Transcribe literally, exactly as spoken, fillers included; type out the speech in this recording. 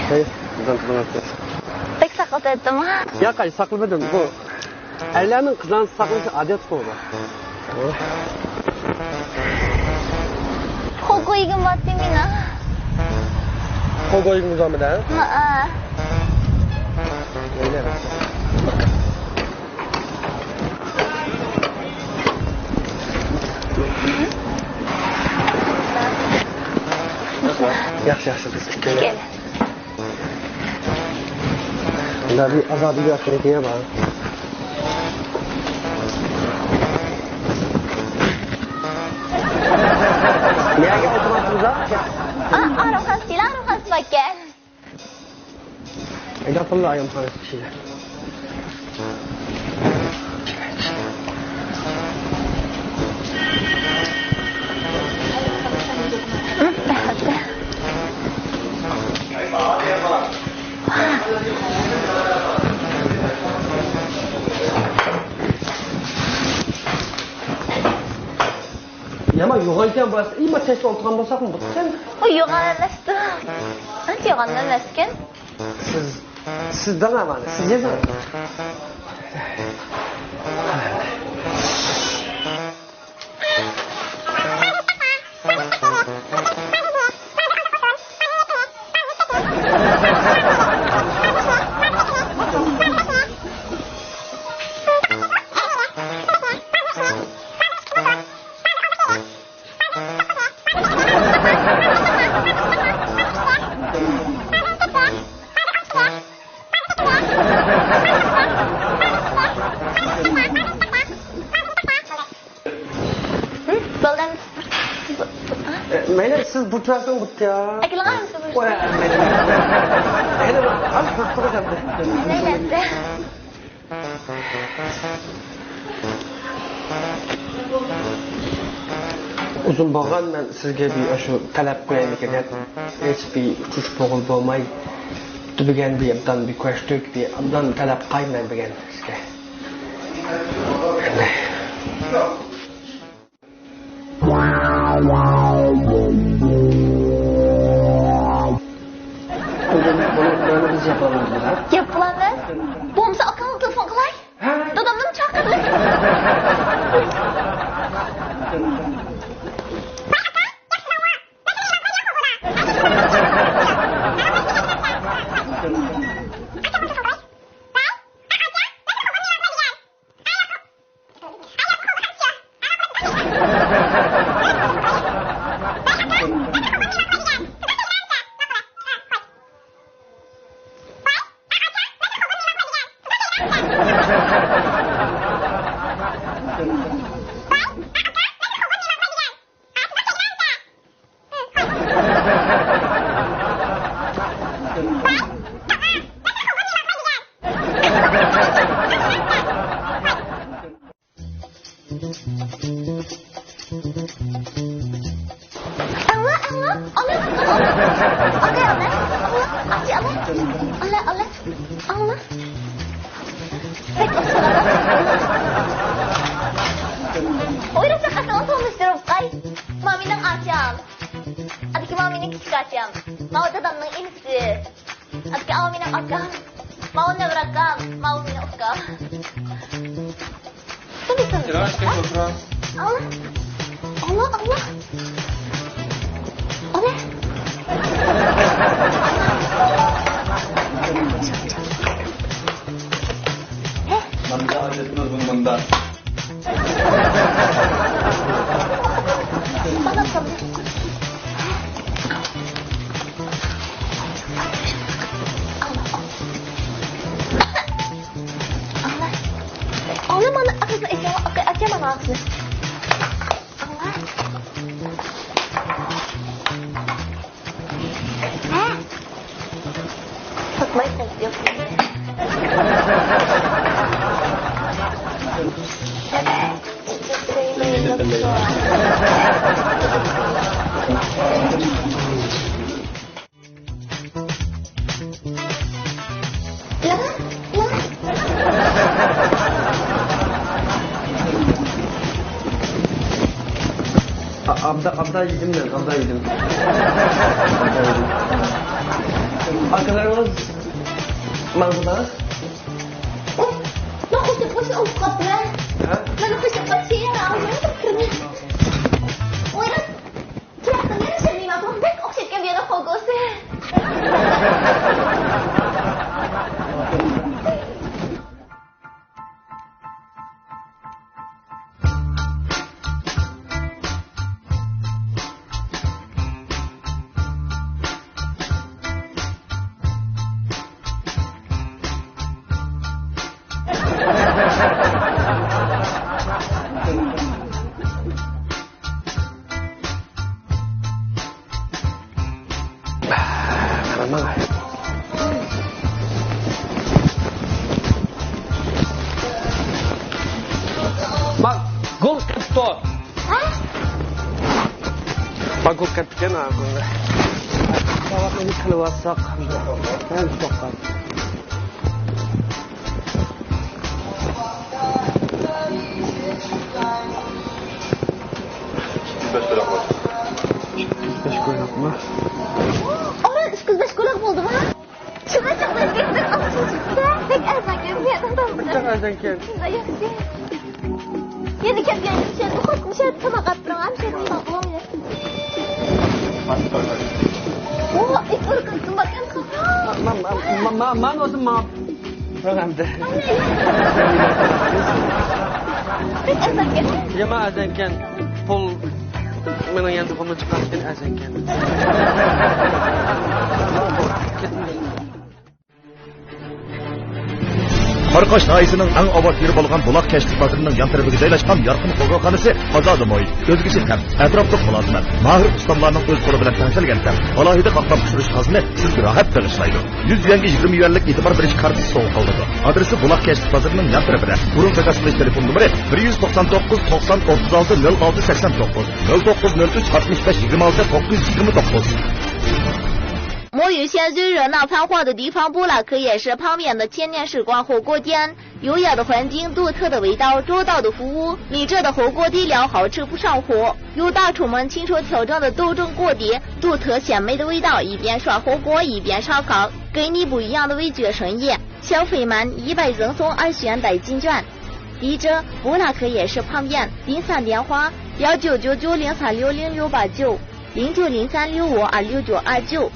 ھەي، قىزان قىزان. بەك ساقلىتىۋەتتىمغۇ؟ ياق، ئاي، ساقلىمىدىم. بۇ ئەرلەرنىڭ قىزان ساقلىشى ئادەت بولىدۇ. خوگويگىم باتتى مېنىڭ. خوگويگىم زامىدا؟ ھە. ياخشى، ياخشى، بىز كېتەيلى. ئۇندا بىر ئازادە بىر ئاكتىۋىتى بار. نەگە ئولتۇرۇۋاتىمىز ھە؟ ئا، ئارام خاس كېلە، ئارام خاس باكەن. ئەگەر قىللا ئايام خانىس كىشىلەر. يامان يوغانكەن بۇ ئەسلى. ئىما تەستە ئولتۇرغان بولساقمۇ بولىدىكەن. ئۇ يوغان ئەمەستۇ. ئانچە يوغان ئەمەسكەن. سىز، سىز دەڭ ئەمەلى، سىز يېزىڭ. بولدى. مەيلى، سىز بۇ تەرەپتىن بۇتتا. ئەكېلىڭ، سىز بۇ. ۋاي، مەيلى. مەيلى، ئاز بۇتتا. مەيلى. ئۇزۇن بولغان، مەن سىزگە بىر ئاشۇ تەلەپ قويايمىكىن دەپ، ھېچ بىر ئۇچۇش بولغىلى بولماي، بۈگۈن بىر ئابدان بىر كۆرۈشتۇق، بىر ئابدان تەلەپ قوياي مەن بۈگۈن سىزگە. بۇنى، بۇنى بىز ياپالمايمىز ھە؟ ياپالمايمىز. بولمىسا ئاكاڭغا تېلېفون قىلاي. ھە؟ دادامنى چاقىرىپ. ئاڭلا، ئاڭلا، ئاڭلا، ئاڭلا. ئاكاي، ئاڭلا. ئاكاي، ئاڭلا. ئاڭلا، ئاڭلا. ئاڭلا. بەك ئوخشىغان. ئويرىسا قاتنىڭ تونۇشتۇرۇپ قاي. ماۋۇ مېنىڭ ئاچام. ئادىكى ماۋۇ مېنىڭ كىچىك ئاچام. ماۋۇ دادامنىڭ ئىنىسى. ئادىكى ئاۋۇ مېنىڭ ئاكام. ماۋۇ نەۋرە ئاكام. ماۋۇ مېنىڭ ئۇكام. ئاڭلا. ئاڭلا، ئاڭلا. ئاڭلا. ھە؟ مۇندا ئاجرىتىمىز بۇنى مۇندا. ئاڭلا، مانا ئاغزىنى ئېچىڭ، ئاچ، ئاچ مانا ئاغزىنى. ئاڭلا. ھە؟ تۇتماي قويۇپ يوق. ئا-، ئابدا-، ئابدا يېدىم مەن، ئابدا يېدىم. ئاكىلىرىڭىز ماڭدىلا؟ مەن خوشلاپ قويسا ئۇنتۇپ قاپتىمەن. ھە؟ مەن خوشلاپ قويسا يەنە ئاغزىمنى تۇتۇپ كىرىمەن. ئويناپ، تۇراقتىن يەنە شەمىمە ئاپام بەك ئوخشاپ كەلگەن خوگوسى. ما گول كەپتۇ. ھە؟ ما گول كەپتىكەن ھە. ساۋاقنى قىلىۋاتساق. ھە، توختاپ. ئىككى يۈز بەش كويلاقمۇ؟ ئوران ئىككى يۈز بەش كويلاق بولدىمۇ؟ شۇڭا چاقلاش بەك بىر ئاز چىقتى. بەك ئەرزانكەن، بۇ يەردىن تاپتىم. بەك ئەرزانكەن. شۇنداق ياخشى. يەنە كەلگەن مۇشۇ يەردە ئوخۇت، مۇشۇ يەردە تاماق ئاپ تۇرۇڭ، ھەم شۇ يەردە تاماق بولۇڭ. ئۇ، ئىت ئۇرۇپ كەتتىم، باققان خاپا. ما-، ما-، ما-، ما-، مانا ئۆزۈم ماڭا. بىراق ئەمدى. يامان ئەرزانكەن. پۇل مېنىڭ يانچۇقۇمدىن چىققان ئەرزانكەن. قاراقاش ناھىيەسىنىڭ ئەڭ ئاۋات يېرى بولغان بۇلاق كەشتى بازىرىنىڭ يان تەرىپىگە جايلاشقان يارقىن خوگوخانىسى تازا مۇھىت، ئۆزگىچە تەم، ئەتراپلىق مۇلازىمەت، ماھىر ئۇستاملارنىڭ ئۆز قولى بىلەن تەڭشەلگەن تەم، ئالاھىدە قاقلاپ پىشۇرۇش خازىنى سىزگە راھەت بېغىشلايدۇ. يۈز يۈەنگە يىگىرمە يۈەنلىك ئېتىبار بېرىش كارتىسى سوۋغا قىلىنىدۇ. ئادرېسى بۇلاق كەشتى بازىرىنىڭ يان تەرىپىدە. ئورۇن زاكاز قىلىش تېلېفون نومۇرى: بىر يۈز توقسان توققۇز، توقسان، ئوتتۇز ئالتە، نۆل ئالتە، سەكسەن توققۇز، نۆل توققۇز نۆل ئۈچ، ئاتمىش بەش، يىگىرمە ئالتە، توققۇز يۈز يىگىرمە توققۇز. 魔语现虽然闹翻化的地方，不过可也是泡面的千年时光火锅店。优雅的环境，独特的味道，周到的服务，米浙的火锅底料好吃不上火。由大厨们亲手调整的豆汁锅底，独特鲜美的味道，一边刷火锅一边烧烤，给你不一样的味觉盛宴。消费满一百赠送二十元代金券。米浙布拉克夜市泡面，订餐电话：幺九九九零三六零六八九，零九零三六五二六九二九。